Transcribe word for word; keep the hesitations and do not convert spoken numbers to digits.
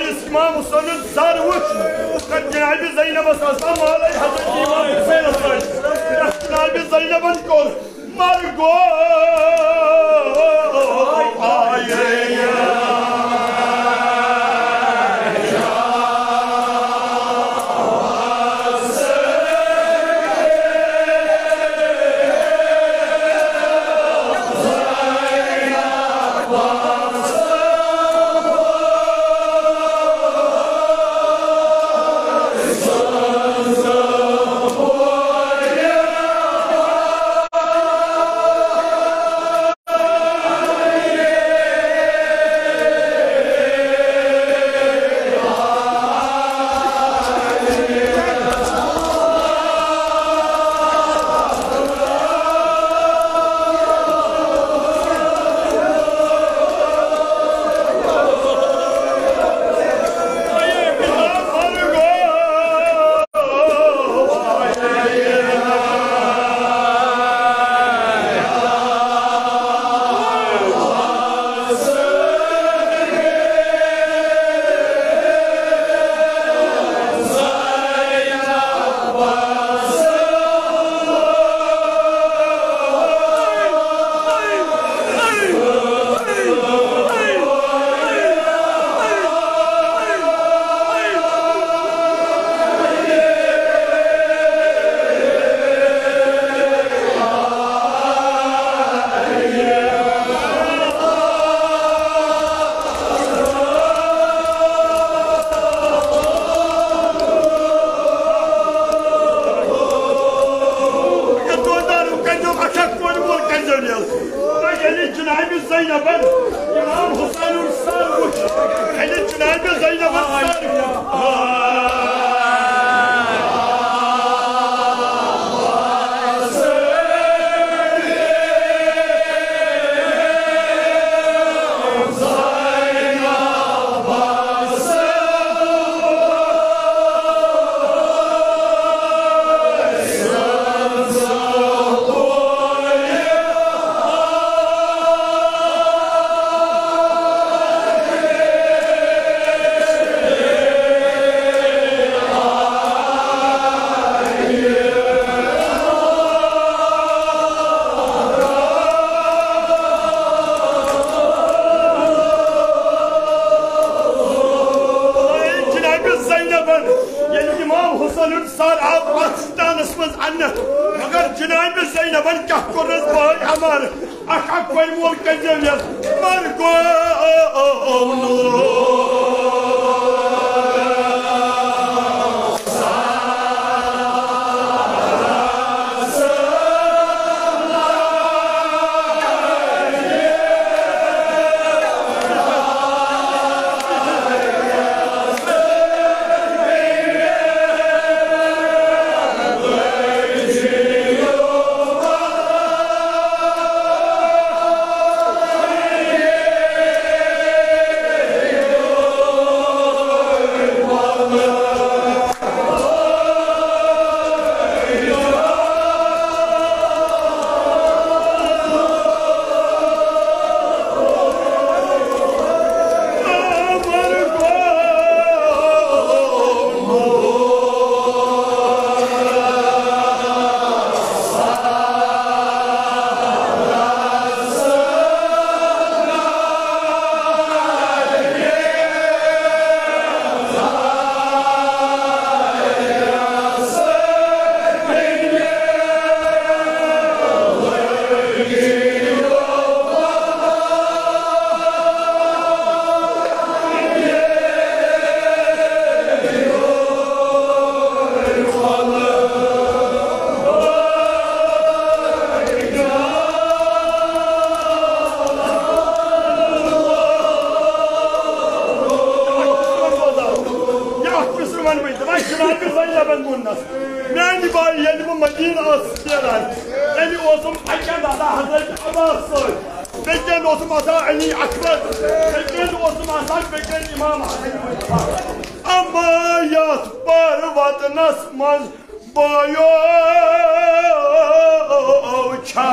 یُس امام حسینُن سر وُچھ، کٔر جناب زینبس عطا مالے حضرت امام حسینس سۭتۍ۔ یتھ جناب زینبن کوٚر مرگو۔ ییٚلہِ جناب زینبن امام حسینُن سر وُچھ، ییٚلہِ جناب زینبن سر وُچھ، جناب زینبن ییٚلہِ امام حسینُن سر آو اتھ سٹانس منٛز اننہٕ، مگر جناب زینبن کیٛاہ کوٚرنس بٲے عمر؟ اکھ اکھ کۄلہِ مول کٔرۍزیو یَس مرگو۔ یہِ اکھ قٕصہٕ وَنہٕ بہٕ، دَپان جناب زینبن ووٚننَس، میٛانہِ بایہِ ییٚلہِ بہٕ مدیٖنہٕ ٲسٕس نیران، تیٚلہِ اوسُم اَکہِ اَندٕ آسان حضرت عباس سۭتۍ، بیٚکہِ اَندٕ اوسُم آسان علی اکبر، بیٚکہِ اَندٕ اوسُم آسان بیٚکہِ اَندٕ امام حسن۔ اما یَتھ پَروَتنَس منٛز بایو چھا